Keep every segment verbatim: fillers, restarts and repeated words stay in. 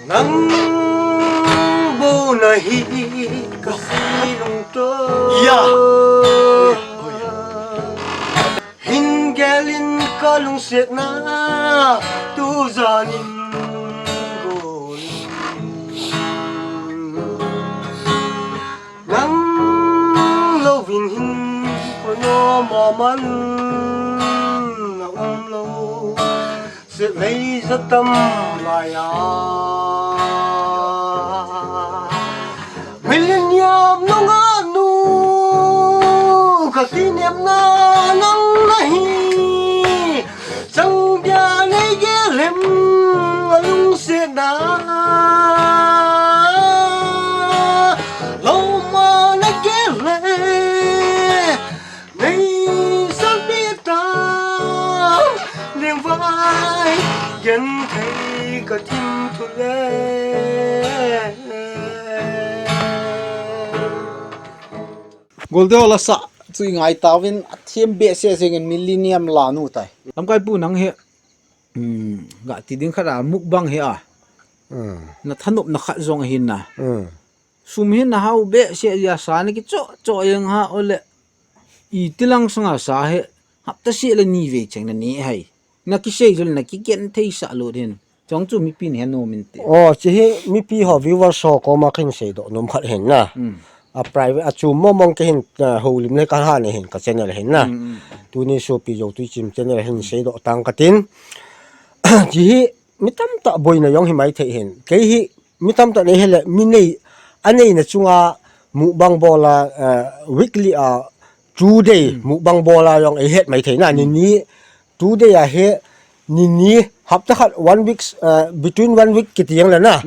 Nang bou nahi ka si lung to. Ya. Hin gelin ka lungsetna tu janin gol. Nang louvin hin koima man na um lou. Seh lei ja tam lai a. Millennium nunga nu ka kinepna nang nahi. Chang bia nei gelem a lungsetna. Loma na gele. Nei san pi ta leng vai gen thei ka thim thu le. Golde la sa chu i ngai tauvin a thiam behseh jengin Millennium la nu tai. Lamkai pu nang he, um, ga ti ding khat a mukbang he a. Um. Na thanop na khat jong ahin na. Um. Sum hin na hau behseh jia sa na kicho cho jeng ha ole. I tilang sanga sa he hapta seh le ni vei cheng na ni hai. Na kisei jul na kigen thei sa lut hin. Chong chu mipi ni he nom in te. Oh, chi hi mipi ho viewers ho koma kin sei doh nom khat hin na. Hmm. A private a chu momong ke hin, ah, holim le ka ha ne hin ka channel hin na. Hmm, hmm. Tuni Sopi Jou Tuichim channel hin sei doh tang ka tin. Chi hi mi tamtah boina jong hi mai thei hin. Kei hi mi tamtah nei hele mi nei a neina chunga mukbang bol a, eh, weekly a two day mukbang bol a jong ei het mai thei na ni ni two day a he ni ni hapta khat one week, eh, between one week kiti jong le na.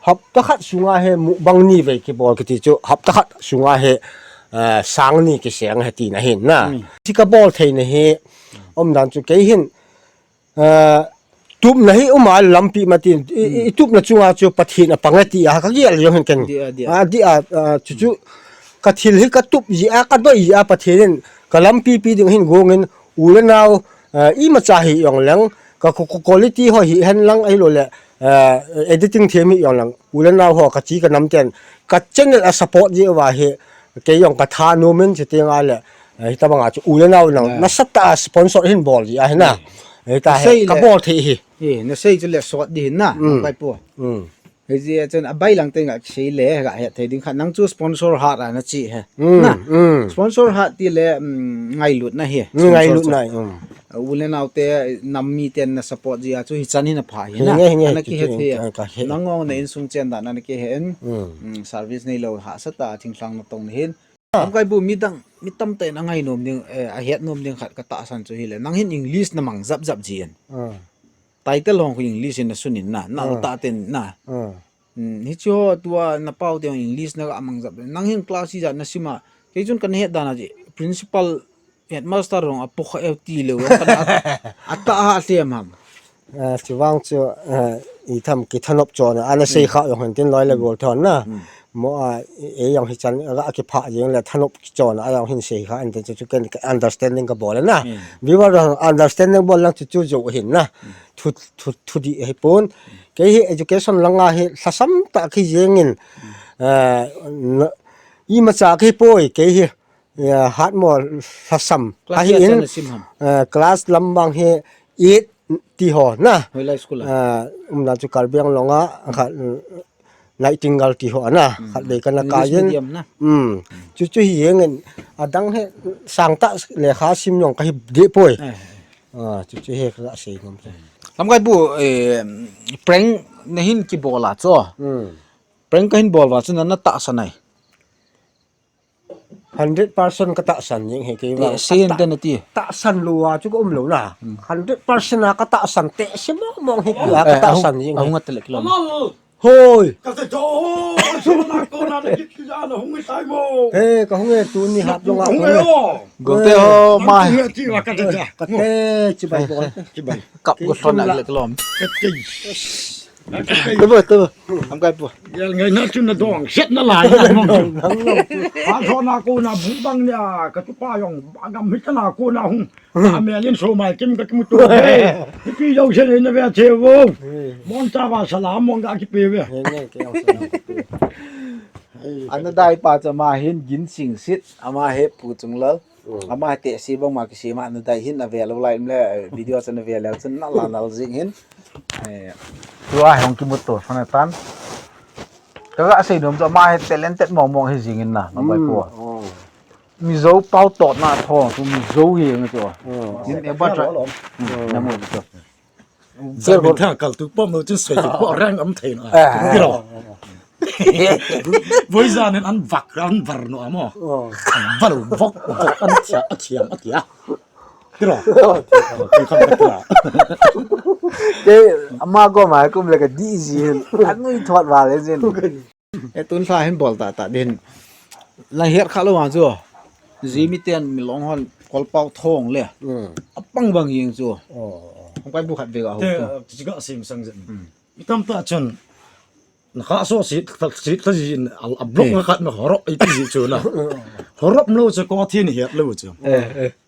Hapta khat sunga he mukbang ni vei kibol kiti chu hapta khat sunga he, eh, sang ni kiseng he tina hin na. Chi ka bol thei na hi omdan chu kei hin, eh, tupna hi uma lampi matin, i, i, i tupna chunga chu Pathen a pang e ti a ka gial jong hin ken. Dia, dia. A, dia, a, chu chu ka thil hi ka tup ji a, ka doi ji a Pathen in ka lampi pi ding hin gong in u le nau, eh, imacha hi jong leng, ka ko-, ko-, quality ho hi hen lang ahilou le, eh, editing them hi jong leng. U le nau ho ka chi ka nam ten, ka channel a support ji uva hi, kei jong ka tha nom in chi ti nga le, eh, hitabang a chu u le nau nang, nasatah a sponsor hin bol ji a hi na. Eh, ta he, ka bol thei hi. Eh, na sei chu le sot di hin na, kai pu. Hei ji a chun a bai lang te nga sei le, ga het thei ding khat nang chu sponsor hat a na chi he. Na, sponsor hat ti le, um, ngailut na hi. Ngailut na, um. U le nau te, nam mi ten na support ji a chu hichan hin a pha hi na. Ana kihet hi. Nang ong na insung chen dan ana kihen. Um, service neilou hahsat a thingthang na tong na hin. Lamkai pu mi dang, mi tamtah in a ngainom ding, eh, a hetnom ding khat ka tahsan chu hile. Nang hin English na mang jap jap ji in. Title hong khu English in na sun in na, na tah ten na. Hmm, hichi ho tua na pau te English na ga mang jap. Nang hin class ijat na sim a. Kei chun kan het dan a ji. Principal, headmaster hong a pukha e ti lou. Kan a, a ta ha sem ham. Ah, chuvang chu, ah, i tham kithanop chon a, ana sei kha jong hen tin loi le gol thon na. Mo a, e, e jong hichan, a, a kipha jeng le thanop chon a, a jong hin sei kha, enten chu, chu ken understanding ka bol na. Viewer jong understanding bol lang chu chu jo hin na. Thu, thu, thu di hi pon. Kei hi education lang a hi lhasam tah ki jeng in, ah, na, imacha ki poi, kei hi Ya, hat mo lhasam. Class ahi in, eh, class lam bang hi eight ti ho na. Hoilai school a? Eh, umdan chu Karbi Anglong a, khat, mm, Nightingale ti ho na. Khat dei kana kai in. English medium na. Mm. Chu chu hi jeng in, adang hi sangtah lekha sim jong kahi deh poi. Eh, eh. Ah, chu chu hi kasei nom chu. Lamkai pu, eh, prank na hin kibol a chu. Mm. Prank kahin bol uva chu na, na tahsan ai. Hundred percent ka tahsan jing hi kei vang. Tahsan lou a chu ka um lou na. Hundred percent a ka tahsan te si mong mong hi ka tahsan jing hi. Ahung at le kilom. Hoi. Ka te jo. Sona ko na de kit ki ja na hung tai mo. He, ka hung e tuni hap lou nga. Hung e o. Go te ho mai. Ka te chibai ko. Chibai. Kap go sona le kilom. Tabo, tabo. Lamkai pu. Gel ngai na chu na dong, set na lai na mong chu. Ha so na ko na bu bang nia, ka tu pa yong, ba gam hita na ko na hung. A me lin so mai kim ka kim tu. Hey, pi yo se na ve che wo. Mon ta ba salam mong ga ki pe ve. Ana dai pa cha ma hin gin sing sit, ama he pu chung lal. Ama te si bang ma ki si ma na dai hin a ve lo lai le video cha na ve le cha na la nal jing hin. Eh, tua hong ki mut to sana tan. Ka ga sei nom cha ma he talented mong mong hi jing in na, na bai ko. Mizo pau tot na thong, tu Mizo hi nge tu. Nin e ba tra. Na mu tu. Zer min thang kal tu pom lo chin sei tu pom rang am thei na. Kiro. Voi jan in an vak ran var no amo. An var vok vok an thia a thiam a tia. Kiro. Ki kham ka tia. Ke ama ko ma kum le ka di ji hin. An nui thot va le jin. E tun hla hin bol ta ta din. La hiat kha lo ma chu. Ji mi ten mi long hon kol pau thong le. A pang bang yeng chu. Hong kai bu khat ve ga ho. Te, chu. Chi ga sim sang zen. Mi tam ta chun. Na kha so si, si ta ji in, a, a block na khat na horop ei ti ji chu na. Horop lo chu ko thi ni hiat lo chu.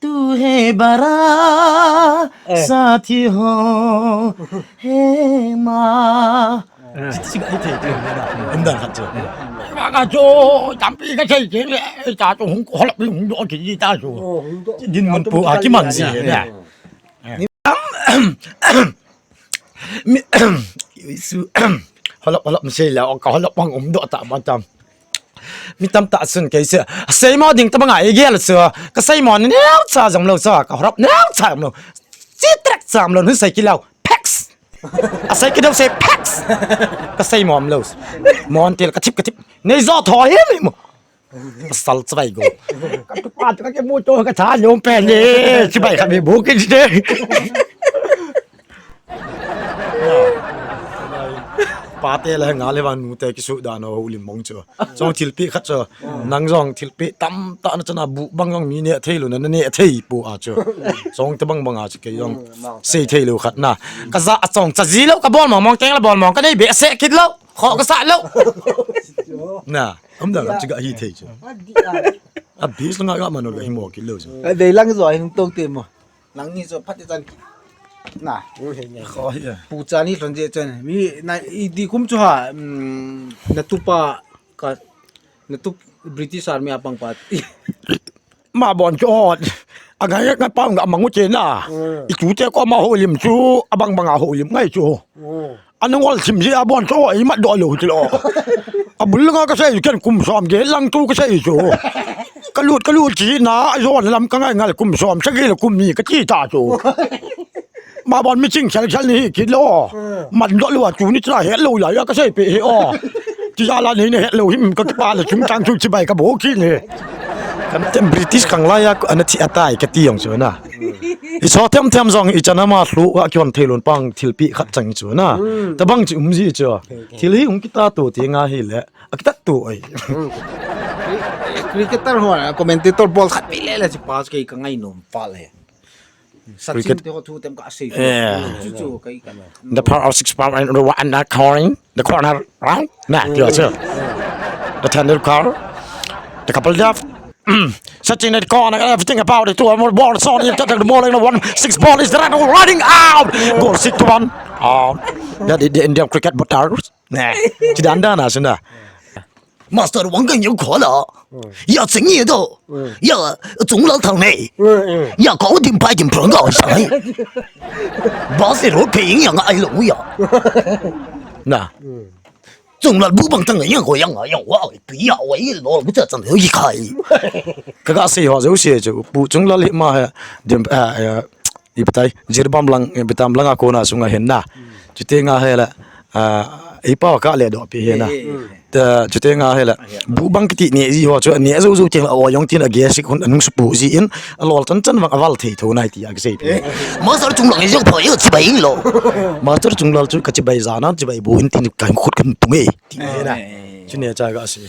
Tu he bara, sa thi ho, he ma. Chi, chi, ai thei, thei, na, um dan khat chu. Ma ka chu, tampi ka thei, thei le, cha chu hung holap, hung do, ki, ki ta chu. Din mun pu, a, ki man si, na. Mi, su, holap, holap, mi sei la, ka holap, bang, um do, ta, ba, tam. Mi tam ta, sun, ke, se, sei mo ding, ta, bang, a, i, gel, su, ka sei mo, neo, cha, jam lo, sa, ka holap, neo, cha, jam lo. Chi, trek, cha, jam lo, nu, sei, ki, lau, pex. A sei kidou sei pex. Ka sei mom lo. Mon til ka thip ka thip. Nei jo tho hi mi mo. Pasal chawai go. Ka tu pa tu ka ke mu to ka tha lom pe le. Chibai kha mi bu ki de. Pa te la nga le van mu te ki su da no lim mong chu. Chong thilpi khat chu. Nang jong thilpi tamtah na chana bu bang jong mi ne thei lo na ne thei pu a chu. Chong te bang bang a chu kei jong sei thei lo khat na. Ka ja a chong cha ji lo ka bol mong mong keng la bol mong ka nei be se kit lo. Kho ka sa lo. Na, um da ka chi ga hi thei chu. A bis la nga ga ma no ga hi mo kit lo chu. Ka dei lang jo hin to te mo. Nangni chu phat chan. Na. Kho hi. Pu chan hi lhon je chan. Mi na i di kum chu ha. Na tu pa ka na tu British Army a pang pa. Ma bon chu hot. A ngai ngai pa nga mangu che na. I tu te ko ma ho lim chu a bang bang a ho lim ngai chu. Anung ol thim ji a bon chu i mat do lo ti lo. A bul nga ka sei ken kum som ge lang tu ka sei chu. Ka lut ka lut chi na a jon lam ka ngai ngal kum som sa ge kum ni ka chi ta chu. Ma bon mi ching khel khel ni hi kit lo. Man do lo a chu ni tra he lo ya ya ka sei pe he o. Ti ya la ni ne he lo him ka pa le chung chang chu chibai ka bo ki ne. Kan tem British kang la ya ana thi atai ka ti yong chu na. I so them them jong i chana ma hlu a kion thei lon pang thilpi khat chang chu na. Ta bang chi um ji chu. Thil hi um kita to ti nga hi le. A kita to ai. Cricketer ho, commentator bol khat pi le le chi pa ke ka ngai nom pa le. Sachin te ho thu tem ka sei. Chu chu kai ka. The power of six power and one and that corner, the corner round. Na, ti chu. The tender car, the couple left. Searching the corner, everything about it. Two more balls on it. The ball in one, six ball is the run running out. Goal six to one. Out. That is the Indian cricket batters. Nah. Tidak anda na sudah. Master wang kan yau kho la. Ya ching ye do. Ya chung lal thang nei. Ya ko dim pai dim prong ga sai. Ba se ro pe ying yang ai lo ya. Na. Chung lal bu bang tang yang ko yang yang wa pi ya wa ye lo bu cha chan hu yi kai. Ka ga sei ho jo se chu pu chung lal hi ma ha dim a i batai jir bam lang bitam lang a ko na sunga hen na. Chu te nga he la. A, ei pa ka le do pi he na. Ta, chu te nga he la. Bu bang kiti ne ji ho chu ne zo zo teng la o yong tin a ge sik hun anung su pu ji in a lol chan chan vang a val thei tho nai ti a ge sei pi. Master chung lang zo pho yo chi bai lo. Master chung lal chu ka chi bai za na chi bai bu in tin ka khut kan tung e. Ti he na. Chu ne cha ga se.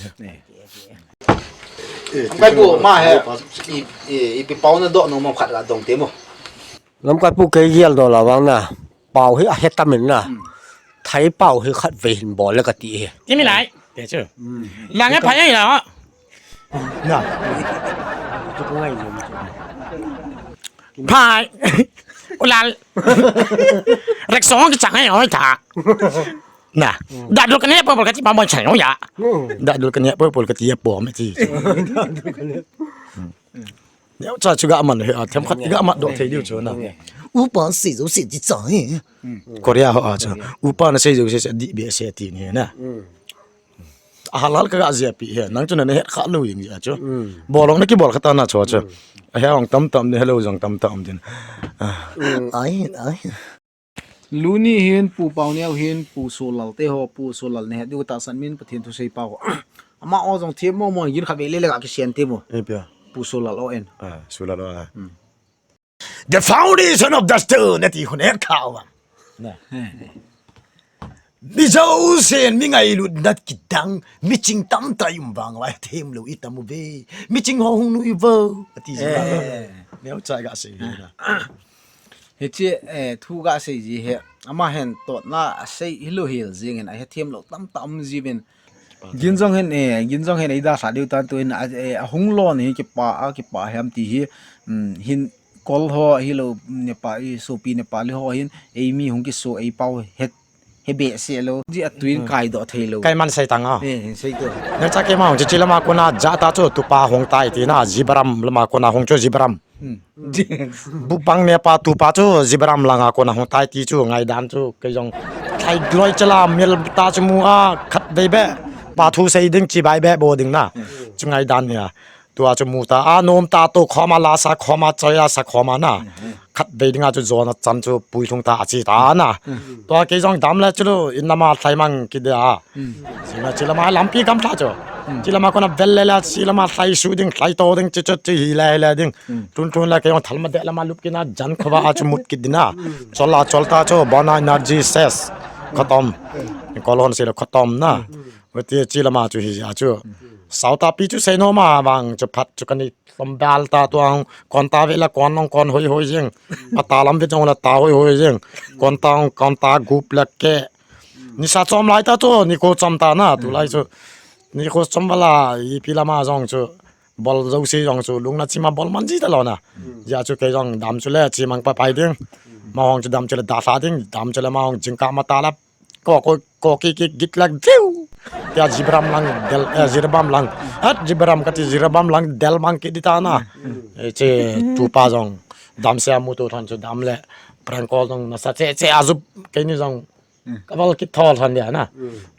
Kai pu ma he. I, i, i pi pau na do no mo khat ga dong te mo. Lamkai pu kei gel do la vang na. Pau hi a het ta min na. Thai pau hi khatvei hin bol le kati hi. Imi lai. Te chu. Lang e phai la. Na. Phai. Ulal. Rek song ki chang ai oi tha. Na. Da dul kane pa bol kati pa bol chang ya. Da dul kane pa bol kati ya po me ti. Neocha chu ga man he a, themkhat ga mat doh thei diu chu na. Upa sei jouse ti cha he. Korea ho a chu. Upa na sei jouse se di be se ti ni na. A halal ka ga jia pi he. Nang chu na het kha lou jing jia chu. Bolong na kibol kha ta na chu chu. A he ong tam tam ni hello jong tam tam din. Ai, ai. Luni hin, Pu Pauneo hin, Pu Solal te ho, Pu Solal ne het diu tahsan min Pathen thu sei pau. Ama o jong them mo mo gin kha ve le le ga kisian te mo. E pia. Pu Solal o en. Ah, Solal o a. The foundation of the stone, nati hun het kha wa. Na. Mi jousen mi ngailut nat kidang, mi ching tamtah i um vang uva, themlou i tam uve. Mi ching ho hung nu i vo, ati ji vang. Neocha ga sei hi na. Hiche, eh, thu ga sei ji he. Ama hin totna a sei hilou hel jing hin, a he themlou tamtah um ji vin. Gin jong hin, eh, gin jong hin ei da sa diu tan tu hin, a, eh, a hung lon hi kipa, a kipa hem ti hi, um, hin kol ho hilou, Nepali, sopi Nepali ho hin, ei mi hung kiso, ei pau het, he be se lou. Ji a tuin kai doh thei lou. Kai man sei tang a. Eh, sei tu. Neocha keima hung chi chi lama kona ja ta chu tupa hung tai ti na, Jibaram lama kona hung chu Jibaram. Bupang ne pa tupa chu Jibaram langa kona hung tai ti chu ngaidan chu kei jong. Thlai loi chala mel ta chu mu a khatvei be. Pa thu sei ding chibai be bo ding na. Chu ngaidan nia. Tua chu mu ta a nom ta to khoma la sa khoma choi la sa khoma na. Khatvei dinga chu jona chan chu pui thung ta a chi ta na. Tua kei jong dam le chu in lama thlai mang ki de a. Sina chi lama lampi kam tha chu. Chi lama kona vel le la chi lama thlai su ding thlai to ding chi chu chi hi le le ding. Tun tun le kei jong thal ma de lama lup kina jan khova a chu mut ki dina. Chol la chol ta chu bona energy ses. Khatom. Kolon se le khatom na. Wati chi lama chu hi a chu. Sauta pi chu sei no ma vang chu phat chu kani Lom bal ta tuang, kon ta ve la kon nong kon hoi hoi jeng. Ata lam ve jong la ta hoi hoi jeng. Kon ta ong, kon ta gup la ke. Nisa chom lai ta chu, nikho chom ta na, tulai chu. Nikho chom vala, ipi lama jong chu. Bol jouse jong chu, lungna chima bol man ji ta lou na. Ja chu kei jong dam chu le, chi mang pa pai ding. Ma hong chu dam chu le da sa ding, dam chu le ma hong jingkah ma ta la. Ko, ko, ko, ki, ki, git lak, diu. Tia Jibaram lang, del, eh, Jiribam lang. Hat Jibaram kati Jiribam lang, del mang ki di ta na. Eh, che, tupa jong. Dam se amu tu thon chu dam le. Prank call jong nasa che, che, azup, keini jong. Ka bol kit thol thon dia na.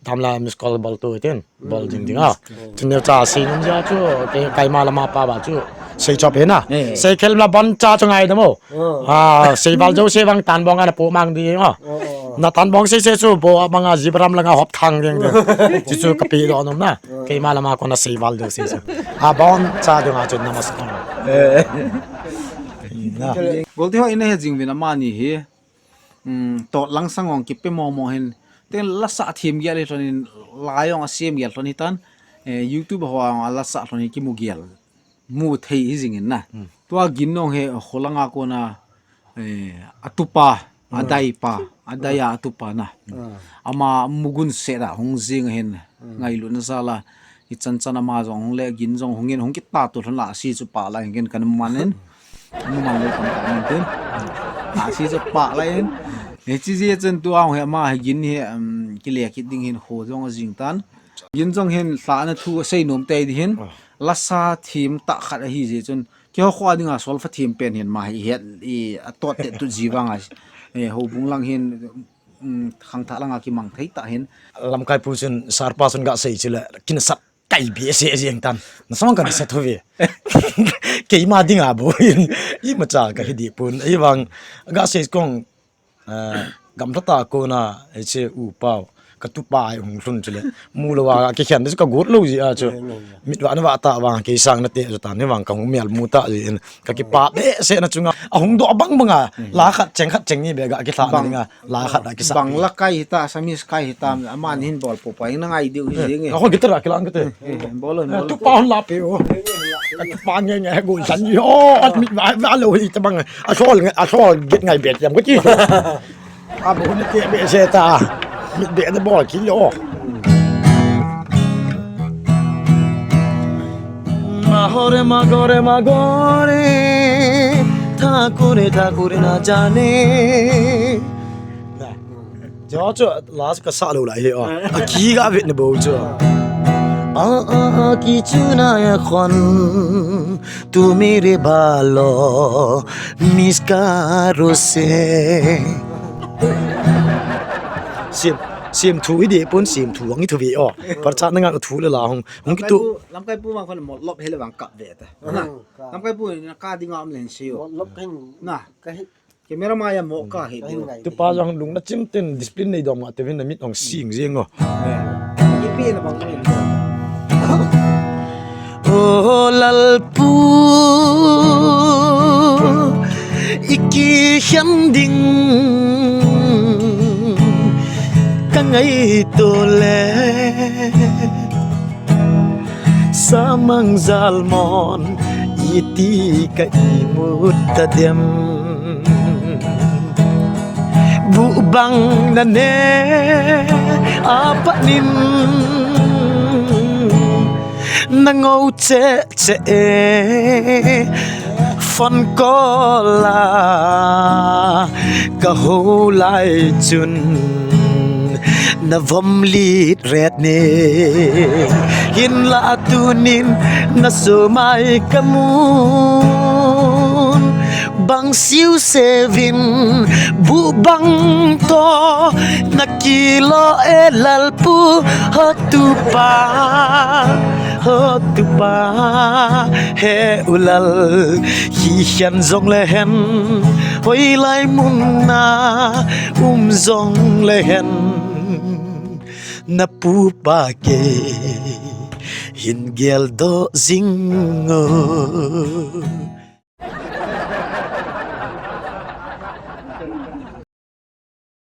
Dam la miss call bol tu tin. Bol ding ding a. Chu neo cha sei nung ja chu, ke kai ma lama pa ba chu. Sei chop he na. Eh. Sei khel na bon cha chu ngai damo. Ah, sei val jo sei vang tan bong ana po mang ding a. Na tan bong sei sei chu bo banga Jibaram langa hop thang ding ding. Chu chu ka pi do nom na. Keima lama kona sei val jo sei chu. A bon cha ding a chu namaskar. Eh. Na. Golte ho ina he jing vin amani hi. Um, tot lang sang ong kipe mo mo hin. Ten lasa thim gial hi thon in, lai ong a sim gial thon hi tan. Eh, YouTube ho ong a lasa thon hi kimu gial. Mu thei hi jing in na. Tua gin nong he kholanga kona, eh, atupa, adai pa, adai a atupa na. Ama mugun se da hung jing hin. Ngailu na sala. Ichan chan ama jong hung le gin jong hung in hung kita tu thon la si chu pa la hin kan man in. Kan man le kan kan tin. La si chu pa la in. He chi ji chen tu ang he ama he gin he, um, kile kit ding hin ho jong a jing tan. Gin jong hin hla na thu sei nom te di hin. Lasa thim ta khat a hi ji chun. Ki ho kho ding a sol fa thim pen hin ma hi het i a tot te tu ji vang a. E ho bung lang hin, um, khang tha lang a ki mang thei ta hin. Lamkai pu chun sar pa chun ga sei chi le kin sat. Kai bi se jeng tan. Na song kan se thu ve. Keima ding a bo in. I ma cha ka hi di pun. I vang ga se kong, eh, gam tha ta ko na, eh, che u pau. Ka tu pa ai hung lhun chule. Mu lo wa ki khen ka gut lo ji a chu. Mit wa na wa ta wa ki sang na te ju ta ni wang ka hung mial mu ta ji in. Ka ki pa be se na chunga. A hung do bang bang a. La khat cheng khat cheng ni be ga ki thla na dinga. La khat a kisa. Bang la kai hita, Assamese kai hita, ama nin bol po pa, ina ngai diu hi jing e. Ako guitar a kilang kite. Eh, bol on, bol on. Tu pa hon la pe o. Tu pa nge nge go san yo, at mi ba ba lo hi ta bang. A sol nge, a sol git ngai bet yam ko ti. A bo ni te be se ta. Mit be na bol kilo. Mahore magore magore, thakure thakure na jane. Cho cho last ka sa lo lai he o. A ki ga vet na bo cho. A a a ki chu na ya khon. Tu mere balo miss karo se. Sim sim thu hi de pon sim thu ang i thu ve o. Par cha na nga thu le la hong hong ki tu. Lamkai pu mang khon mo lop hele bang kap ve ta. Lamkai pu na ka ding am len si o. Lop khen na. Ka hi Camera mai a mo ka hi diu. Tu pa jong lung na chim tin discipline nei dom nga te vin na mit ong sing jeng o. Ipi na bang ni. O Lalpu, iki hian ding ka ngai to le. Samang jalmon iti ka imut ta dem. Bu bang na ne apa nim na ngau che che e. Phone call a ka ho lai chun na vom lit ret ni. Hin la tunin na so mai ka mun bang siu sevin bu bang to na kilo e Lalpu ho tu pa. Ho tu pa he u lal hi hian jong le hen hoi lai mun na um jong le hen na pu pa ke hin gel do jing o.